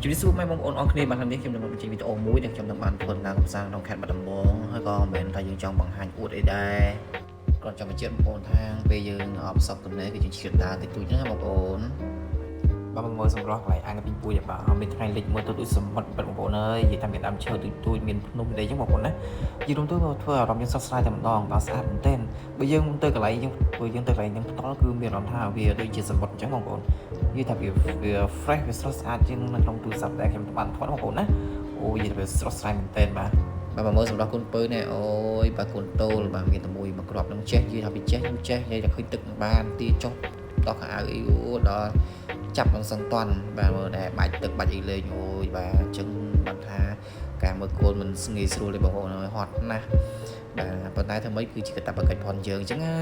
ជំរាបសួរម៉ែបងប្អូនអរគ្នាបាទថ្ងៃនេះខ្ញុំនឹងមកបញ្ចេញវីដេអូមួយដែលខ្ញុំនឹងបានធ្វើដំណើរកម្សាន្តក្នុងខេត្តបាត់ដំបងហើយក៏មិនមែនថាយើងចង់បង្ហាញអួតអីដែរគ្រាន់ចង់បញ្ជាក់បងប្អូនថាពេលយើងអបសពទំនេរគឺយើងឆ្លៀតដើរតិចតួចហ្នឹងណាបងប្អូនបាទមកមើលសម្រស់កន្លែងអាងពីពួយបាទមានថ្ងៃលិចមើលទៅដូចសមុទ្របាទបងប្អូនអើយនិយាយថាមានដើមឈើទូចទូចមានភ្នំអីចឹងបងប្អូនណានិយាយរួមទៅធ្វើអារម្មណ៍យើងស្រស់ស្រាយតែម្ដងបាទស្អាតមែនទែនបើយើងទៅកន្លែងយើងបើយើងទៅកន្លែងហ្នឹងផ្ទាល់គឺមានអារម្មណ៍ថាវាដូចជាសមុទ្រអញ្ចឹងបងប្អូន និយាយថាវាវា fresh វាស្រស់ស្អាតជាងនៅក្នុងទូរស័ព្ទដែលខ្ញុំបានថតបងប្អូនណាអូនិយាយថាវាស្រស់ស្រាយមែនទែនបាទបាទមកមើលសម្រាប់កូនពៅនេះអូយបាទកូនតូលបាទមានតែមួយមកគ្រាប់នឹងចេះនិយាយថាវាចេះខ្ញុំចេះនិយាយថាឃើញទឹកបានទីចុះដោះខោអាវអីអូដល់ចាប់នឹងសឹងតន់បាទមើលដែរបាច់ទឹកបាច់អីលេងអូយបាទអញ្ចឹងបានថាការមើលកូនមិនងាយស្រួលទេបងប្អូនអើយហត់ណាស់បាទប៉ុន្តែធ្វើម៉េចគឺជាកាតព្វកិច្ចផងយើងអញ្ចឹងណា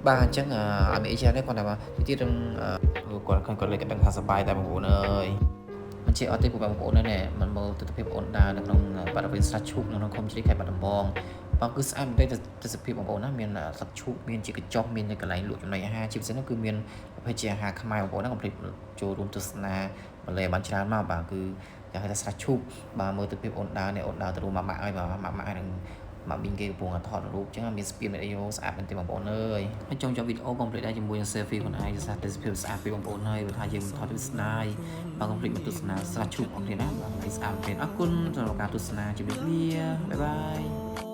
បាទអញ្ចឹងអត់មានអីច្រើនទេគាត់ថាទៀតនឹង គាត់ឃើញគាត់លេខក៏ដឹងថាសប្បាយដែរបងប្អូនអើយមិនជាអត់ទេពួកបងប្អូននេះមិនមើលទស្សនភាពបងប្អូនដើរនៅក្នុងបរិវេណស្រះឈូកនៅក្នុងឃុំជ្រៃខេត្តបាត់ដំបងបាទគឺស្អាតមែនទេទេសភាពបងប្អូនណាមានស្លឹកឈូកមានជាកញ្ចុះមានកន្លែងលក់ចំណីអាហារជាពិសេសនោះគឺមានប្រភេទជាអាហារខ្មែរបងប្អូនណាកុំភ្លេចចូលរួមទស្សនាម្លេបានច្រើនមកបាទគឺយ៉ាងហៅថាស្រះឈូកបាទមើលទស្សនភាពអូនដើរនេះអូនដើរទៅរួមម៉ាក់ម៉ាក់ហើយបាទម៉ាក់ម៉ាក់ហើយនឹង មកប៊ីងគេកំពុងតែថតរូបចឹងមានស្ពានមានអីស្អាតមែនទេបងប្អូនអើយហើយចុងចប់វីដេអូកុំភ្លេចដែរជាមួយនឹង selfie ខ្លួនឯងស្អាតទេសភាពស្អាតពីបងប្អូនហើយបើថាយើងថតវាស្ដាយបាទកុំភ្លេចមកទស្សនាស្រះឈូកអរគ្នាណាបាទហើយស្អាតមែនអរគុណសម្រាប់ការទស្សនាជម្រាបលា bye bye.